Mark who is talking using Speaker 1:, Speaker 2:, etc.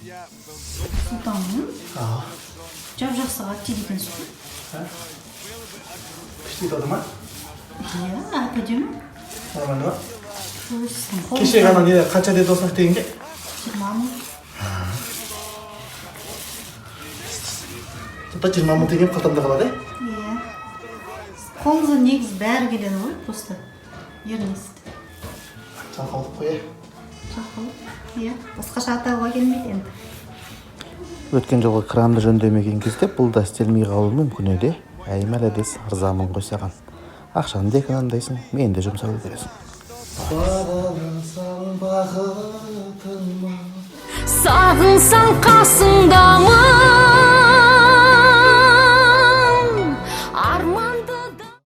Speaker 1: Сұлтаным, жап жақсы тиді екенсіз ғой.
Speaker 2: Күшті кетіп жатыр ма?
Speaker 1: Иә, әп әдемі.
Speaker 2: Нормально ма?
Speaker 1: Сіздің
Speaker 2: Кеше ғана не, қанша деді осыны дегенге?
Speaker 1: 20 000.
Speaker 2: Сонда 20 000 теңгем қалтамда қалады, иә?
Speaker 1: Иә, қолыңызға негізі бәрі келеді ғой, просто ерінесіз.
Speaker 2: Жалқаулық қой, иә?
Speaker 1: Жалқаулық, иә, басқаша атауға келмейді енді.
Speaker 2: Өткен жолғы кранды жөндемеген кезде бұл да істелмей қалуы мүмкін еді. Әй, молодец, ырзамын ғой саған. Ақшаны да экономдайсың, мені де жұмсап үлгересің. Бағаласаң бақытыма.
Speaker 3: Сағынсаң, қасыңдамын.